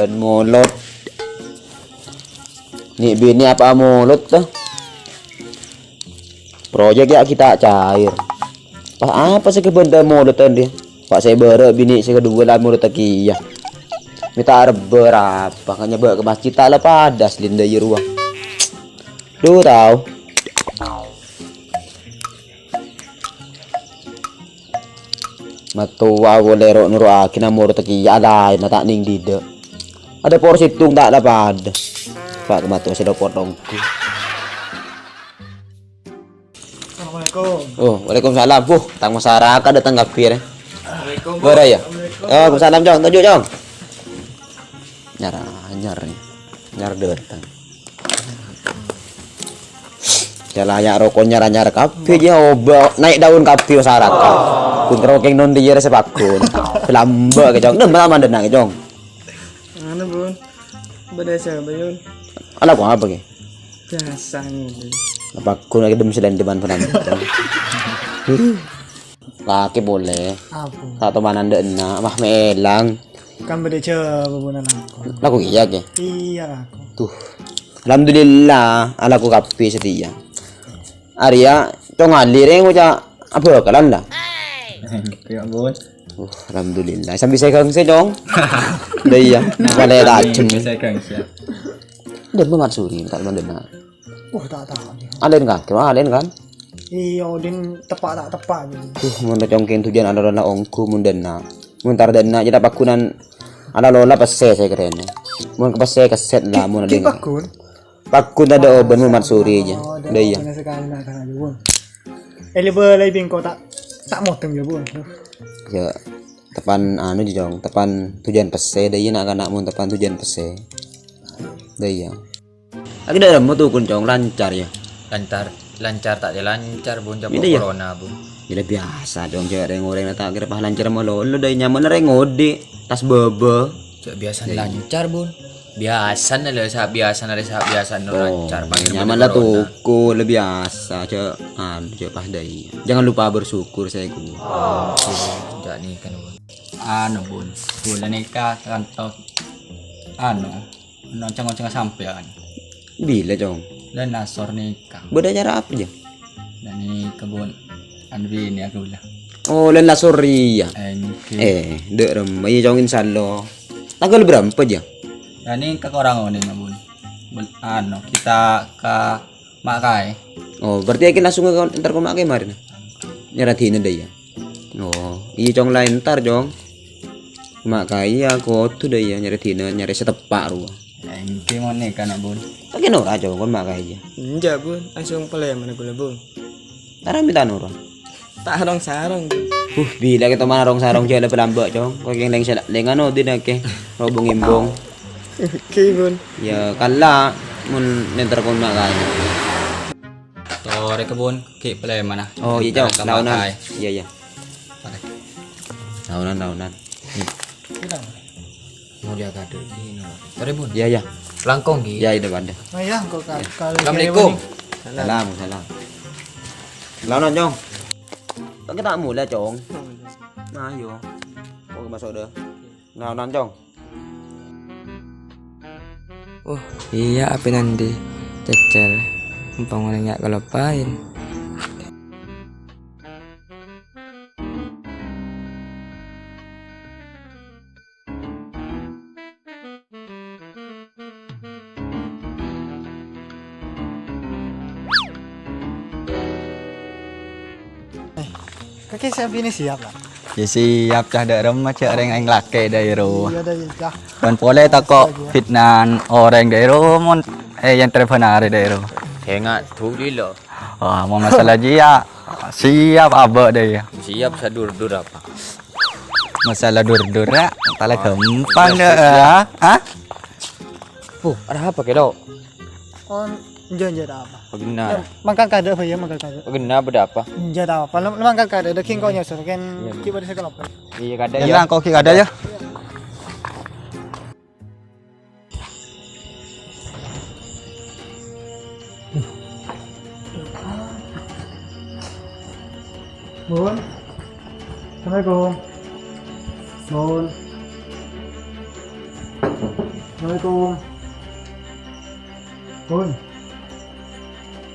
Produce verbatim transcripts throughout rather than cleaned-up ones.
Molod. Nè' binè' apa molod, to? Proyek ya kita cair. Pas apa sè kabhendhâ molod tadi? Pas sè bârâ' binè' sè kaduwâ la molod kèya. Mènta rebbhâ apa? Kan nyabâ' ka masjid ta' la padâ asli dâ' iyâ rowa. Duh, tao. Mattowa polè ro-, noro'aghi nomor tekkiya laènna ta' nèng didâ'. Adâ' por sèttong ta' la padâ. Pak, mattowa sè lopot ongghu. Assalamualaikum. Oh, waalaikumsalam. Wuh, tang masyarakat dâteng kabbhi, rè. Assalamualaikum. Waalaikumsalam, Cong. Tonjhu', Cong. Anyar, anyar, anyar dâteng. Jhâ' la ya' roko' anyar-anyar kabbhi, ya, obâ naè' daun kabbhi masyarakat. Pun karo kèng non diyâ rè sè pagghun. Lambâ' kè, Cong. Dâ' mana mandhâna kè, Cong? Anu, Bun. Bâdâ sapa, Yun? Ala kok apa kè? Biasa ngono. Pagghun lagi dem selain depan pernah. Kakè polè. Apa? Ta' tomanan dâ' enna', wah, mèlang. Kan bâdâ jhâ' bubunan aku. Laku iyâ, kè? Iyâ, aku. Tuh. Alhamdulillah, alaku kabbhi satèya. Arèya, Cong Ali rè ngoca' abhâkalan, la. Iyâ, Bun. Uh, alhamdulillah. Sambi sè gangse, Cong. Lah iyâ, nah, palè tajem. Sè gangse. Dâ' Mamat Suri, ta' mandhâna. Wah, ta' tao, Cong. Alèn kakè, wah, alèn kan? Iyâ, Odin teppa' ta' teppa', Cong. Duh, mon congkèng tujuan ala-lola ongghu mon dâ' enna'. Mon tar dâ' enna' jârèya pagghun ala-lola pèssè sè kèrèna. Mon ka pèssè kèssèt la, mon Ghi' adhing. Pagghun. Pagghun tadâ' obân mon matsuri jâ. Oh, dâ' iyâ. Obân sakalè na'-kana' jâ, Bun. Èlè bâlâi bengko ta', ta' modeng jâ, Bun. Yâ, teppan anu jâ, Cong. Teppan tujuan pèssè, dâ' iyâ na'-kana' mon teppan tujuan pèssè. Dâ' iyâ. Lagi dâ' remma tukun, Cong, lancar yâ. Lancar, lancar ta' lancar, Bun, jâ' corona, Bun. Yâ, la biyasa, Cong, jâ' rèng-orèng ta' kèra pas lancar malolo, dâ' iyâ nyamana rèng odi', tas bâbâ. Jâ' biyasana lancar, Bun. Biyasana lè, sa-, biyasana lè, sa-, biyasana lancar, pas nyamana corona. Tukun, la biyasa, jâ', anu, jâ' pas dâ' iyâ. Jangan lupa bersyukur, saya guru. Jâ' nèka, Bun. Anu, Bun, bulâ nèka kantos, anu, Ngonca-ngonca sampèyan. Bilâ, Cong? Lân asor nèka. Bâdâ acara apa, jâ? Lân nèka, Bun. Anu binè aku la. Oh, lân asor iyâ. Èngghi. Eh, dâ' remma iyâ, Cong, insyaallah. Tangghâl bârâmpa, jâ? Lân nèka korang onèng, Bun. Bun, anu, kita ka Ma' Kaè. Oh, berarti èngghi langsung ka, entar ka Ma' Kaè marèna? Nyarè dinah dâ' iyâ. Oh, iyâ, Cong, la entar, Cong. Ma' Kaè iyâ kodhu dâ' iyâ nyarè dinah, nyarè sè teppa' rowa. Èngghi mon nèka, na', Bun. Ta' kèng nora, Cong, kon Ma' Kaè iyâ. Enjâ', Bun. Langsung palèmana ghulâ, Bun. Tara mènta nora. Ta' rong-sarong, Bun. Huh, bilâ kèto mana rong-sarong jâ' la bâlâmbâ', Cong. Kok kèng lèng sè la-, lèng anu dinah kè. Robong embong. Oke, Bun. Yâ, kala mon nèntar kon Ma' Kaè. Torè, Bun, ghi' palèmana. Oh, iyâ, Cong. Laonan. Iyâ, iyâ. Laonan, laonan. Mulia kadu ini. Torè, Bun. Iyâ, iyâ. Langkong, ghi. Iyâ, iyâ, depan deh. Nah, ya, engko' ka-, ka-, Assalamualaikum. Salam, salam. Laonan, Cong. Kok kita mulai, Cong? Nah, yo. Kok masuk deh? Laonan, Cong. Oh, iyâ, apè nandi? Cècèl. Empong orèng yâ' kaloppaèn. Eh, kakè sè binè siap, la? Yâ, siap, cah, dâ' remma, cah, rèng aèng lakè' dâ' iyâ ro. Iyâ, dâ' iyâ, cah. Bân polè tako' fitnah orèng dâ' iyâ ro, mon, eh, yèn terèbhân arè dâ' iyâ ro. Sènga' dhuli, lo. Wah, mon masalah jiyâ, siap abâ' dâ' iyâ. Siap sadur-dur apa? Masalah dur-dur, yâ, ta' la ghâmpang, dâ', yâ. Hah? Puh, ada apa, Kèlo? Oh, enjâ', enjâ', ta' apa. Benar. Mangkat kadâ', Pak, yâ, mangkat kadâ'. Benar, bâdâ apa? Enjâ', ta' apa. Lu, lu mangkat kadâ', dâging kok nyosor, kan, iyâ, iyâ. Ghi' bâdâ sè kaloppaèn. Iyâ, kadâ', yâ. Iyâ, kok ghi' kadâ', yâ. Bun. Assalamualaikum. Bun. Assalamualaikum. Bun.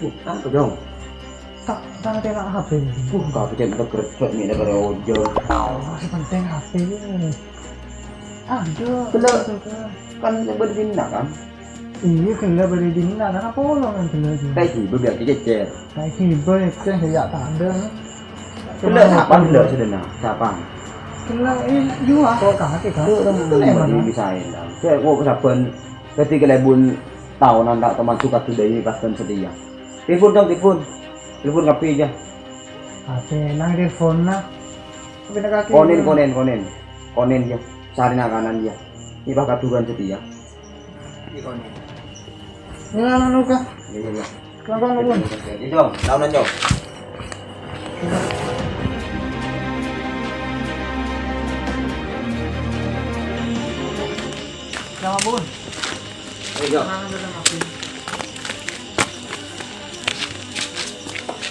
Uh, apa, Jong? Tak, tak ada lah H P. Uh, kabeh cek kerja ni negara ojol. Oh, masih penting H P ni. Aduh. Belum. Kan nyebut dinna kan? Iya, gella bari dinna, kan apa lo kan gella itu? Kayak gitu, biar dicecer. Kayak gitu, ya, kan, ya, tanda. Gella siapa gella sedena? Siapa? Gella, eh, iya, kok kakek, kan? Itu emang, kan? Bisa enak. Saya kok saben ketika lebur tahunan tak teman suka tuh dari pas dan setia. Telepon dong, telepon. Telepon kape aja. Ate nang telepon na. Konen, konen, konen. Konen ya. Sarina kanan ya. Ini pas kaduran setia. Ini konen. Ini anu nuka. Iya, iya, iya. Langkong nuwun. Iya, iya. Jong, tahunan, Jong. Sama, Bun. Ayo, Jong.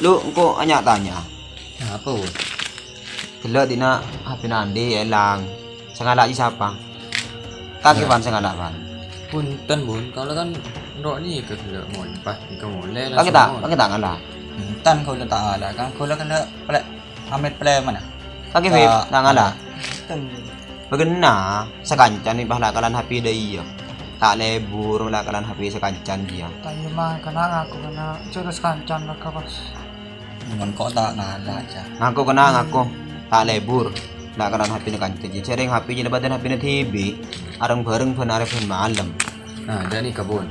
Lu engko' nya-tanya. Apa, Bun? Gella' dina' H P-na Andi èlang. Sè ngala' jiyâ sapa? Kakè, Pan, sè ngala', Pan. Punten, Bun. Kaulâ kan ro' nèka gella' molè, pas nèka molè. Kakè ta', kakè ta' ngala'? Enten, kaulâ ta' ngala', kan kaulâ gella' palè-, pamèt palèmana. Kakè, Bib, ta' ngala'? Enten. Bâghenna, sakancana pas la kala'an H P dâ' iyâ. Ta' lebur la kala'an H P sakancana iyâ. Ta' iyâ, Ma, kèng ngaku kèng jârèya sakancana pas. Mon ko' ta' ngala', Cak. Ngaku kèng ngaku. Ta' lebur. La kala'an H P-na kancana. Sèrèng H P-na bâdân H P-na dhibi'. Areng-bhâreng bân arè bân malem. Nah, jâ' nèka, Bun.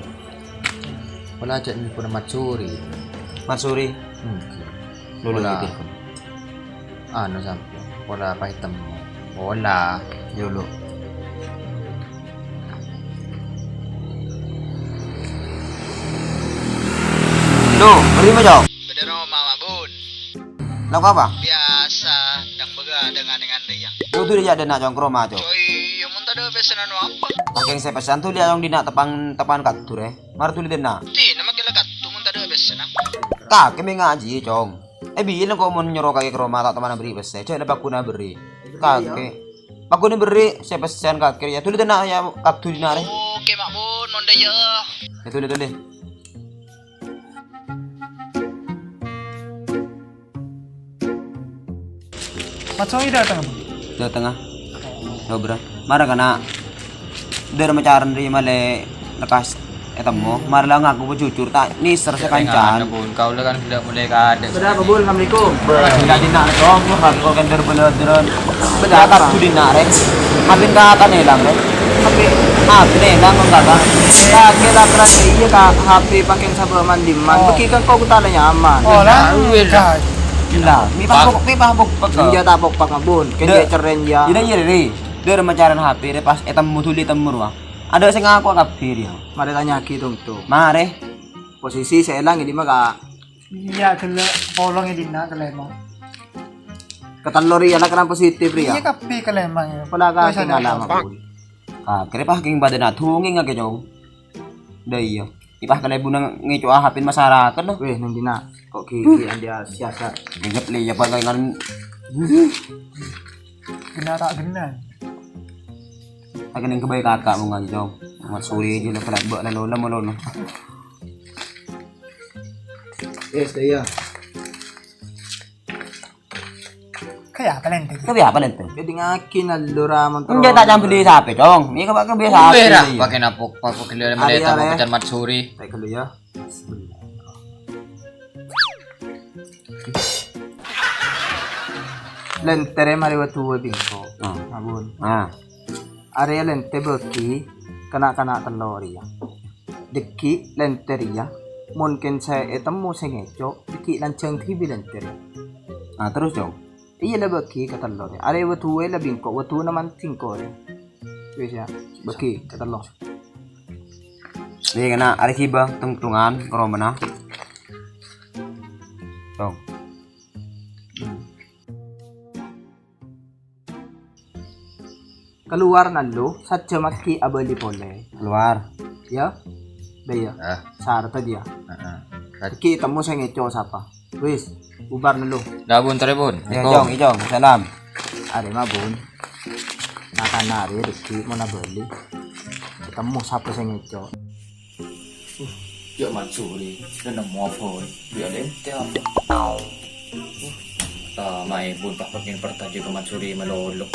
Pola ca'na pon Matsuri. Matsuri? Hmm. Lulu pola gitu, Bun. Anu sampè'. Pola pas ètemmo. Pola. Yo, lo. Lo, bârâmma, Cong? Bâdâ roma, Ma' Bun. Lako apa? Biasa, dâng bâgâ dâng anè-anè rèya. Yo, duli jâ' dâ' enna', Cong, ka roma, Cong. Coy, mon tadâ' pèssèna apa? Pakèng sè pèssèn duli, Cong, dina' tepang, tepang kaddhu, rè. Mara duli dâ' enna'. Dina' makkè la kaddhu mon tadâ' pèssèna. Kakè mè' ngajhi, Cong. Eh, bilâ ko' mon nyoro kakè ka roma ta' toman aberri' pèssè, jâ' la paghuna aberri'. Kakè. Paghuna aberri' sè pèssèn kakè, yâ. Duli dâ' enna', yâ, kaddhu dina', rè. Oke, Ma' Bun, mon dâ' iyâ. Yâ, duli, duli. Matsuri dâteng, Bun? Dâteng, ah. Sobra. Mara kana' dârma carana rèya malè lekkas ètemmo. Mara la ngaku jujur, ta' nèser sakancana. Ngana, Bun. Kaulâ kan gella' molè kadâ'. Bâdâ apa, Bun? Assalamualaikum. Gella' dina', Cong. Ngaku kan dâr-bâlâdârân. Bâdâ apa? Kaddhu dina', rè. Abin ka kan èlang, rè. Apa? Abin èlang, Kong, kakè. Kakè la kerasa iyâ ka H P pakèng sabâ man-dimman. Oh. Bâgi kan ko' ghu ta' la nyaman. Oh, la. Lah, mi pahok, mi pahok, pahok. Iyâ, ta' pokpak, Bun. Kèng jâ' cerrèn, yâ. Iyâ, iyâ, rè. Dârma carana H P, rè, pas ètemmo, duli ètemmo rowa. Adâ' sè ngako kabbhi, yâ. Marè tanya'aghi, tong, to. Marè. Posisi sè èlang è dimma, Ka'? Iyâ, gella' polong è dinna' kalèma. Katello rèya la kala'an positif rèya. Iyâ, kabbhi kalèma, yâ. Pola kakè ngala', Ma' Bun. Kakè rè pakèng bâdâna dungèng kakè, Cong. Dâ' iyâ. Ipah kalèbunna ngèco'a H P-na masyarakat, loh. Weh, neng dina'. Ko' ghi-, ghi-, andi'â siasat. Inget lè, yâ, Pak, kan. Ghenna ta' ghenna. Akan yang kebaik kakak mau ngaji, Cong. Matsuri aja lah, kelak bak lalu, lama, lama. Yes, iya. Kaya apa lente? Kaya apa lente? Jadi ngaki nalura motor. Enggak, tak nyambeli sapi, Cong. Ini kok pakai biasa. Weh, api, dah, iya. Pakai napok, pakai gelo, ada, melihat ada, mau ya. Pecan Matsuri. Taè ghâllu, yâ. Lèntèrè marè wâdhuwâ bingko. Ah. Abun. Ah. Arèya lèntè bâgi kana'-kana' tello' rèya. Dhâggi' lèntè rèya, mon kèng sè ètemmo sè ngèco', dhâggi' lanjhâng dhibi' lèntè rèya. Ah, terus, Cong? Iyâ, la bâgi ka tello' rè. Arè wâdhuwâ la bingko, wâdhuwâna mandhi engko' rè. Wis, yâ, bâgi ka tello'. Iyâ, kèna arè ghibâ tong-tongan ka romana. Tong. Kalowar nallo, sajjhâm aghi' abâli polè. Kalowar. Yâ? Dâ' iyâ. Ah. Sar tadâ' yâ. Heeh. Dhâggi' temmo sè ngèco' sapa? Wis, bubar nallo. Dah, Bun, terus, Bun. Ya, Assalamualaikum. Jong, Ijong, salam. Arè ma, Bun. Nakana arè dhâggi' mon abâli. Temmo sapa sè ngèco'. Jhâ' Mansuri, la nemmo apa, wè? Bi' alènte apa? Uh, ta' maèbun, pas pagghun partajâ ka Mansuri malolo.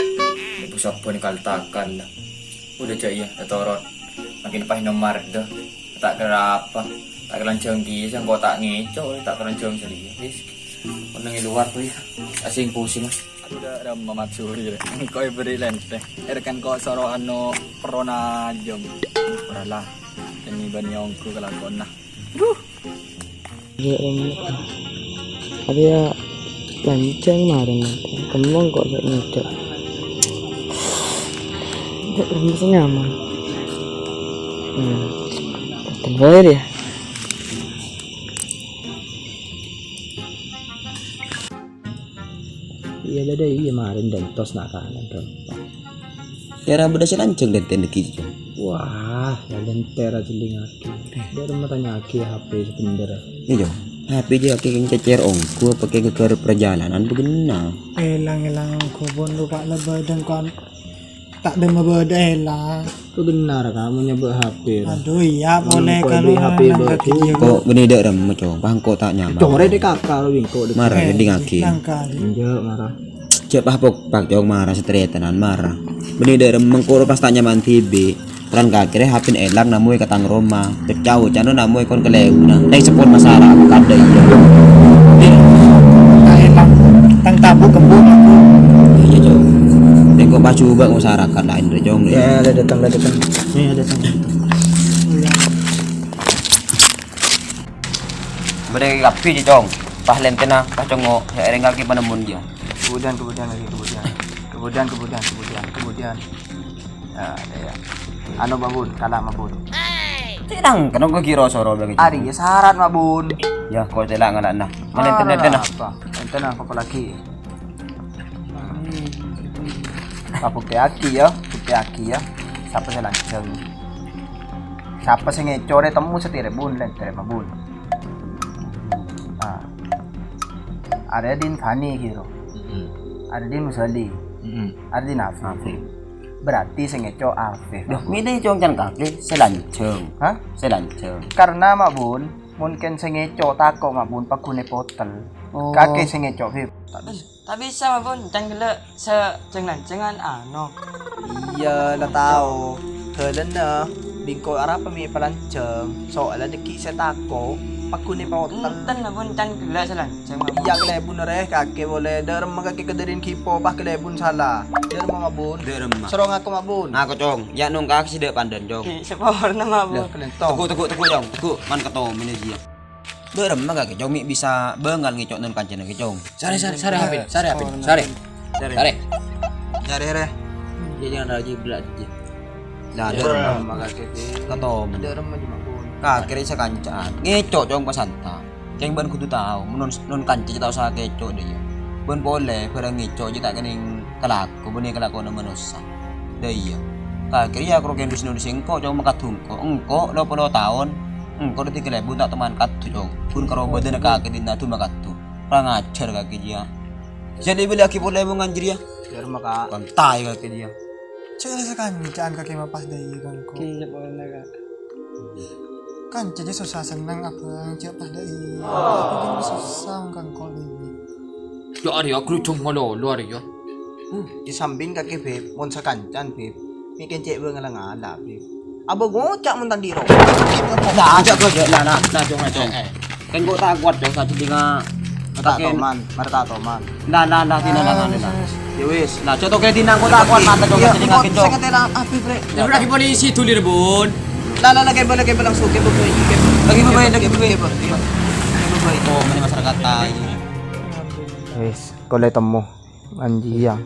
Ibu sabbhân kal-takal, la. Udah, jhâ' iyâ, ètoro'. Makin pas nomor dah. Ta' kèra apa. Ta' kèra lanjhâng kèya, sèngko' ta' ngèco', ta' kèra lanjhâng sè rèya. Wis, oneng è lowar, tuh, ya. Asing pusing. Aku dâ' remma Mansuri, rè. Engko' èberri' lèntè. Èrèkan ko' soro ano perona jam. Ora la. Kènè bân nyongko kalakowanna. Duh. Dâ' remma. Arèya lanjhâng marèna. Kemmong ko' sè ngèco'. Dâ' remma sè nyaman. Hmm. Boten bae, ya. Iyâ, la, dâ' iyâ, marèn dântos na'-kana', Don. Kèra bâdâ sè lanjhâng dântèna ghi', Cong. Wah, la dântèra jhellingngaghi. Dâ' remma tanya'aghi H P sabhendher. Iyâ, Cong. H P jhâ' kèng cècèr ongghu, apa kèng ghâghâr parjhâlânan bâghenna. Èlang-èlang ongghu pon lupa lebâ dângkon. Ta' dâmma bâdâ èlang. Kok bhennar kamu nyoba H P, ra? Aduh, iyâ, polè kalu H P nang bâ' kaki jhâ'. Kok bânnè dâ' remma, Cong? Bâ' engko' ta' nyaman. Core dek kakak lo bingko dek. Mara, eh, gendingngaghi. Nangka. Enjâ', mara. Jhâ' pas pok-, pak, Cong, mara, satarètanan, mara. Bânnè dâ' remma, engko' pas ta' nyaman dhibi'. Terran kakè rè H P-na èlang, namong è katang roma. Kacau, cano namong è kon kalèbunna. Neng seppon masyarakat, dâ' iyâ. Di. Ta' èlang. Tang tabu kembu aku. Iyâ, Cong. Neng kok pas jhubâ' masyarakat laèn rè, Cong, rè. Ya, la datang, la datang. Nih, la datang. Bâdâ kabbhi, Cong. Pas lèntèna, pas congngo', sè èrèngngaghi panemmon, yâ. Kemudian, kemudian lagi, kemudian. Kemudian, kemudian, kemudian, kemudian. Ya, ya, ya. Anu, Ma'bun, kala' Ma'bun. Cè' nang, kenapa ghi' ro-soro bâgi? Arèya sarat, Ma'bun. Ya, kok cè' la ngala'na. Mana enten-enten, ah? Apa? Enten apa lagi? Pabuktèyaghi, ya, buktèyaghi, ya. Sapa sè lanjhâng? Sapa sè ngèco' rè temmo saterè, Bun, lèntè rè, Ma'bun. Ah. Arèya Din Fani, kiro. Mm-mm. Arèya Din Muzali. Mm-mm. Arèya Din Afif. Afif. Berarti sè ngèco' Afif. Duh, milih cong can kakè sè lanjhâng. Hah? Sè lanjhâng. Karena, Ma'bun, mungkin sè ngèco' tako', Ma'bun, paggun èpotel. Oh. Kakè sè ngèco', Fif. Ta' bisa, Ma'bun, can ghellâ' sè jhâng-lanjhângan ano. Iyâ, la tao. Ghâlâna, bingko arapa mè' palanjhâng. Soalnya dâgghi' sè tako', paggun èpotel. Enten, Ma'bun, can ghellâ' sè lanjhâng. Iyâ, kalèbun rè, kakè polè. Dâ' remma kakè kadârin ghi' po, pas kalèbun sala. Dâ' remma, Ma'bun. Dâ' remma. Soro ngako, Ma'bun. Ngako, Cong. Yâ nongka sè dâ' pandân, Cong. Oke, saporana, Ma'bun. Lah, kalèntong. Teggu', teggu', teggu', Cong. Teggu', man keto mènè jiyâ. Dâ' remma kakè, Cong, mè' bisa bângal ngèco' non kancana kakè, Cong. Sarè, sarè, sarè, Hapin. Sarè, Hapin. Sarè. Sarè. Sarè. Sarè, rè. Jhâ' jhângan rajâ bella' jhâ'. Lah, dâ' remma kakè, Pin. Keto mènè. Dâ' remma coma pon. Kakè rè sakanca'an. Ngèco', Cong, pasanta. Kèng bâ'na kodhu tao, mon non, non kanca jhâ' tao sakèco', dâ' iyâ. Bân polè, bârâng ngèco' jhâ' ta' kennèng kalako, bânnè kalakowanna manossa. Dâ' iyâ. Kakè rèya karo kèng dus-nodus engko', Cong, makadhu engko'. Engko' lo polo taon, engko' dhâddhi kalèbun ta' toman kadhu, Cong. Bun karo bâdânna kakè dinna' du makadhu. Kurang ajar kakè jiyâ. Jhâ' lè-bâlèaghi polè omongan jârèya. Jhâ' remma, Ka'. Pantai kakè jiyâ. Jhâ' lè sakanca'an kakè mapas dâ' iyâ ka engko'. Iyâ, polè, Ka'. Kanca jhâ' sossa senneng abâng jhâ' pas dâ' iyâ. Sossa ka engko' lè. Yâ, arèya grujung malolo arèya. Hmm, è sambing kakè, Beb. Mon sakancan, Beb. Mè' kèng cè' bâ ngala-ngala, Beb. Abâ ngoca' mon tandhi ro. Nah, ajak gua, nah, nah, nah, Cong, nah, Cong. Eh, eh. Kèng kok ta' kowat, Cong, sajhâ dinga. Mara ta' toman, mara ta' toman. Nah, nah, nah, sini, nah, nah, nah. Ya wis. Nah, contoh kayak dina kok ta' kowat, mata, Cong, sajhâ dinga, Cong. Sing ngatela, Habib, Rek. Ya, lagi polisi dulu, Bun. Lah, lah, lah, kebel, kebel langsung, kebel, kebel, kebel. Lagi bye-bye, lagi bye-bye. Kebel, kebel. Kebel, kebel. Oh, mana masyarakat tai. Wis, kole temu. Anjiyang.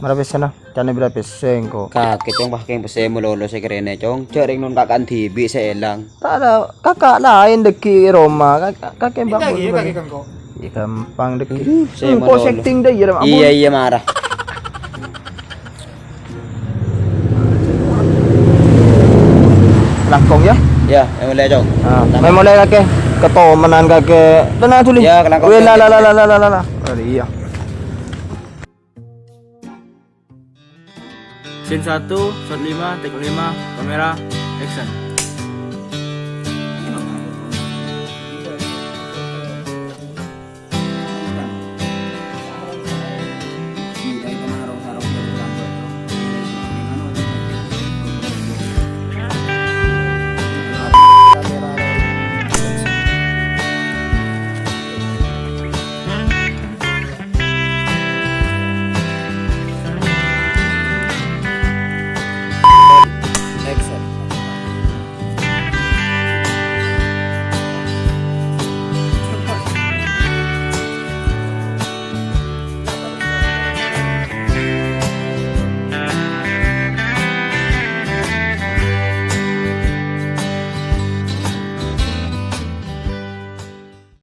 Mara pèssèna? Ca'na bârâmpa pèssè engko'? Kakè, Cong, pas kèng pèssè malolo sè karèna, Cong. Jhâ' rèng non kaka'na dhibi' sè èlang. Ta' ada, kaka' laèn dâgghi' roma. Kaka', kakè mbak. Kakè, kakè engko'. Iyâ, gampang dâgghi'. Aduh, sè engko' malolo. Setting dâ' iyâ, Mak. Iyâ, iyâ, mara. Langkong, yâ? Yâ, mè' molè, Cong. Ah, mè' molè kakè. Ketomanan kakè. Tenang dulu. Yâ, langkong. Weh, la, la, la. Iyâ. Scene satu, shot lima, take lima, kamera, action.